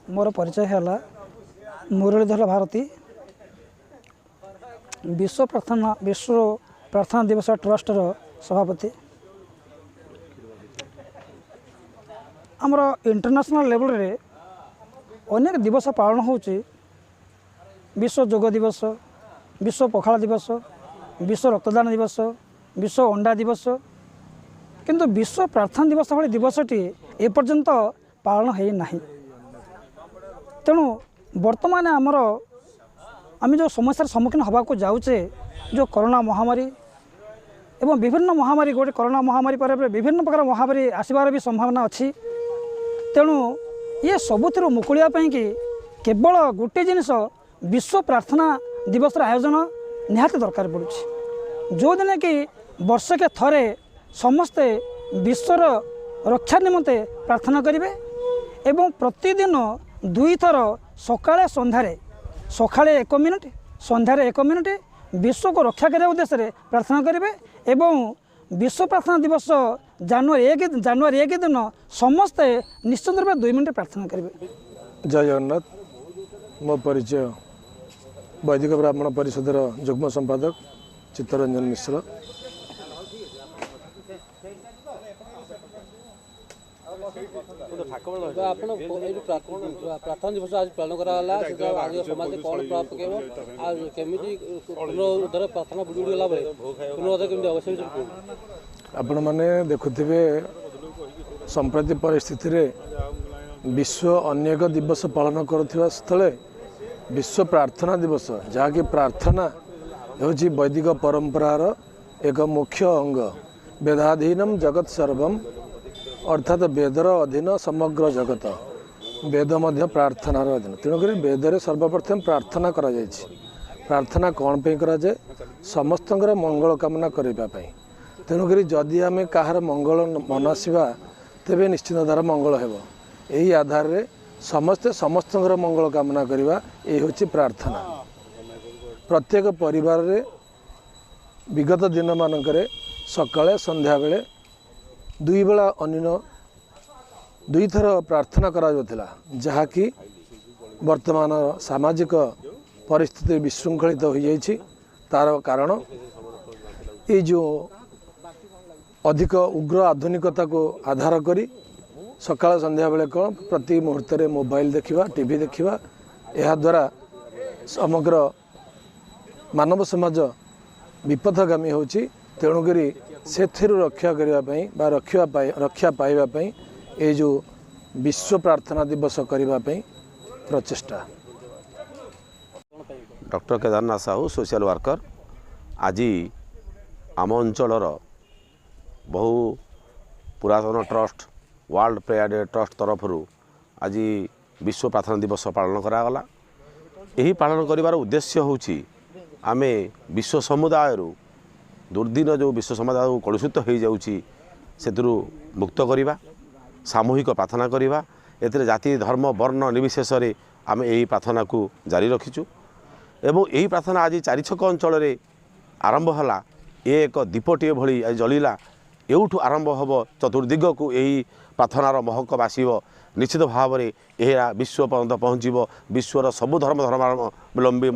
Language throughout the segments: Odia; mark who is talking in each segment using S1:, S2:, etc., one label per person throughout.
S1: ମୋର ପରିଚୟ ହେଲା ମୁରଲୀଧର ଭାରତୀ, ବିଶ୍ୱ ପ୍ରାର୍ଥନା ଦିବସ ଟ୍ରଷ୍ଟର ସଭାପତି। ଆମର ଇଣ୍ଟରନ୍ୟାସନାଲ୍ ଲେଭେଲରେ ଅନେକ ଦିବସ ପାଳନ ହେଉଛି। ବିଶ୍ୱ ଯୋଗ ଦିବସ, ବିଶ୍ୱ ପଖାଳ ଦିବସ, ବିଶ୍ୱ ରକ୍ତଦାନ ଦିବସ, ବିଶ୍ୱ ଅଣ୍ଡା ଦିବସ, କିନ୍ତୁ ବିଶ୍ୱ ପ୍ରାର୍ଥନା ଦିବସ ଭଳି ଦିବସଟି ଏପର୍ଯ୍ୟନ୍ତ ପାଳନ ହୋଇନାହିଁ। ତେଣୁ ବର୍ତ୍ତମାନ ଆମର ଆମେ ଯେଉଁ ସମସ୍ୟାର ସମ୍ମୁଖୀନ ହେବାକୁ ଯାଉଛେ, ଯେଉଁ କରୋନା ମହାମାରୀ ଏବଂ ବିଭିନ୍ନ ମହାମାରୀ, ଗୋଟେ କରୋନା ମହାମାରୀ ପରେ ପରେ ବିଭିନ୍ନ ପ୍ରକାର ମହାମାରୀ ଆସିବାର ବି ସମ୍ଭାବନା ଅଛି। ତେଣୁ ଇଏ ସବୁଥିରୁ ମୁକୁଳିବା ପାଇଁକି କେବଳ ଗୋଟିଏ ଜିନିଷ, ବିଶ୍ୱ ପ୍ରାର୍ଥନା ଦିବସର ଆୟୋଜନ ନିହାତି ଦରକାର ପଡ଼ୁଛି, ଯେଉଁଦିନ କି ବର୍ଷକେ ଥରେ ସମସ୍ତେ ବିଶ୍ୱର ରକ୍ଷା ନିମନ୍ତେ ପ୍ରାର୍ଥନା କରିବେ ଏବଂ ପ୍ରତିଦିନ ଦୁଇଥର ସକାଳେ ସନ୍ଧ୍ୟାରେ, ସକାଳେ 1 ମିନିଟ୍, ସନ୍ଧ୍ୟାରେ 1 ମିନିଟ୍ ବିଶ୍ୱକୁ ରକ୍ଷା କରିବା ଉଦ୍ଦେଶ୍ୟରେ ପ୍ରାର୍ଥନା କରିବେ। ଏବଂ ବିଶ୍ୱ ପ୍ରାର୍ଥନା ଦିବସ ଜାନୁଆରୀ 1 ଦିନ ସମସ୍ତେ ନିଶ୍ଚିତ ରୂପେ 2 ମିନିଟ୍ ପ୍ରାର୍ଥନା କରିବେ।
S2: ଜୟ ଜଗନ୍ନାଥ। ମୋ ପରିଚୟ ବୈଦିକ ବ୍ରାହ୍ମଣ ପରିଷଦର ଯୁଗ୍ମ ସମ୍ପାଦକ ଚିତ୍ତରଞ୍ଜନ ମିଶ୍ର।
S3: ଆପଣ ଏଇ ପ୍ରାର୍ଥନା ଦିବସ ଆଜି ପାଳନ କରାଗଲା, ଆଜି ସମାଜରେ କ'ଣ ପ୍ରଭାବ ପକାଇବ ଆଉ କେମିତି ପୁନରୁଦ୍ଧାର, ପ୍ରାର୍ଥନା ବୁଡ଼ି ବୁଡ଼ି ଗଲା ପରେ ପୁନରୁଦ୍ଧାର କେମିତି ହେବ ସେ ବିଷୟରେ କୁହନ୍ତୁ।
S2: ଆପଣମାନେ ଦେଖୁଥିବେ, ସମ୍ପ୍ରତି ପରିସ୍ଥିତିରେ ବିଶ୍ୱ ଅନେକ ଦିବସ ପାଳନ କରୁଥିବା ସ୍ଥଳେ ବିଶ୍ୱ ପ୍ରାର୍ଥନା ଦିବସ, ଯାହାକି ପ୍ରାର୍ଥନା ହେଉଛି ବୈଦିକ ପରମ୍ପରାର ଏକ ମୁଖ୍ୟ ଅଙ୍ଗ। ବେଦାଧୀନମ ଜଗତ ସର୍ବମ, ଅର୍ଥାତ ବେଦର ଅଧୀନ ସମଗ୍ର ଜଗତ। ବେଦ ମଧ୍ୟ ପ୍ରାର୍ଥନାର ଅଧୀନ, ତେଣୁକରି ବେଦରେ ସର୍ବପ୍ରଥମେ ପ୍ରାର୍ଥନା କରାଯାଇଛି। ପ୍ରାର୍ଥନା କ'ଣ ପାଇଁ କରାଯାଏ? ସମସ୍ତଙ୍କର ମଙ୍ଗଳ କାମନା କରିବା ପାଇଁ। ତେଣୁକରି ଯଦି ଆମେ କାହାର ମଙ୍ଗଳ ମନାସିବା, ତେବେ ନିଶ୍ଚିତ ତା'ର ମଙ୍ଗଳ ହେବ। ଏହି ଆଧାରରେ ସମସ୍ତେ ସମସ୍ତଙ୍କର ମଙ୍ଗଳ କାମନା କରିବା, ଏ ହେଉଛି ପ୍ରାର୍ଥନା। ପ୍ରତ୍ୟେକ ପରିବାରରେ ବିଗତ ଦିନମାନଙ୍କରେ ସକାଳେ ସନ୍ଧ୍ୟାବେଳେ ଦୁଇ ବେଳା ଅନ୍ୟ ଦୁଇଥର ପ୍ରାର୍ଥନା କରାଯାଉଥିଲା, ଯାହାକି ବର୍ତ୍ତମାନ ସାମାଜିକ ପରିସ୍ଥିତି ବିଶୃଙ୍ଖଳିତ ହୋଇଯାଇଛି। ତା'ର କାରଣ ଏଇ ଯେଉଁ ଅଧିକ ଉଗ୍ର ଆଧୁନିକତାକୁ ଆଧାର କରି ସକାଳ ସନ୍ଧ୍ୟାବେଳେ କ'ଣ ପ୍ରତି ମୁହୂର୍ତ୍ତରେ ମୋବାଇଲ ଦେଖିବା, ଟିଭି ଦେଖିବା, ଏହାଦ୍ୱାରା ସମଗ୍ର ମାନବ ସମାଜ ବିପଥଗାମୀ ହେଉଛି। ତେଣୁକରି ସେଥିରୁ ରକ୍ଷା କରିବା ପାଇଁ ବା ରଖିବା ପାଇଁ, ରକ୍ଷା ପାଇବା ପାଇଁ ଏଇ ଯେଉଁ ବିଶ୍ୱ ପ୍ରାର୍ଥନା ଦିବସ କରିବା ପାଇଁ ପ୍ରଚେଷ୍ଟା।
S4: Doctor Kedarnath Sahu, social worker. ଆଜି ଆମ ଅଞ୍ଚଳର ବହୁ ପୁରାତନ trust world prayer day trust ତରଫରୁ ଆଜି ବିଶ୍ୱ ପ୍ରାର୍ଥନା ଦିବସ ପାଳନ କରାଗଲା। ଏହି ପାଳନ କରିବାର ଉଦ୍ଦେଶ୍ୟ ହେଉଛି ଆମେ ବିଶ୍ୱ ସମୁଦାୟରୁ ଦୁର୍ଦିନ ଯେଉଁ ବିଶ୍ୱ ସମୁଦାୟ କଳୁଷିତ ହୋଇଯାଉଛି ସେଥିରୁ ମୁକ୍ତ କରିବା, ସାମୂହିକ ପ୍ରାର୍ଥନା କରିବା। ଏଥିରେ ଜାତି ଧର୍ମ ବର୍ଣ୍ଣ ନିର୍ବିଶେଷରେ ଆମେ ଏହି ପ୍ରାର୍ଥନାକୁ ଜାରି ରଖିଛୁ ଏବଂ ଏହି ପ୍ରାର୍ଥନା ଆଜି ଚାରିଛକ ଅଞ୍ଚଳରେ ଆରମ୍ଭ ହେଲା। ଏ ଏକ ଦୀପଟିଏ ଭଳି ଆଜି ଜଳିଲା। ଏଉଠୁ ଆରମ୍ଭ ହେବ, ଚତୁର୍ଦିଗକୁ ଏହି ପ୍ରାର୍ଥନାର ମହକ ବାସିବ। ନିଶ୍ଚିତ ଭାବରେ ଏହା ବିଶ୍ୱ ପର୍ଯ୍ୟନ୍ତ ପହଞ୍ଚିବ। ବିଶ୍ୱର ସବୁ ଧର୍ମ ଧର୍ମାବଲମ୍ବୀ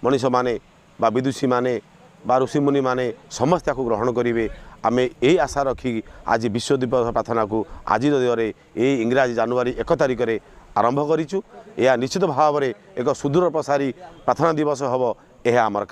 S4: ମଣିଷମାନେ ବା ବିଦୁଷୀମାନେ ବା ଋଷିମୁନିମାନେ ସମସ୍ତେ ଆକୁ ଗ୍ରହଣ କରିବେ। ଆମେ ଏହି ଆଶା ରଖି ଆଜି ବିଶ୍ୱ ଦିବସ ପ୍ରାର୍ଥନାକୁ ଆଜିର ଦିନରେ ଏହି ଇଂରାଜୀ ଜାନୁଆରୀ 1 ତାରିଖରେ ଆରମ୍ଭ କରିଛୁ। ଏହା ନିଶ୍ଚିତ ଭାବରେ ଏକ ସୁଦୂର ପ୍ରସାରୀ ପ୍ରାର୍ଥନା ଦିବସ ହେବ, ଏହା ଆମର କାମ।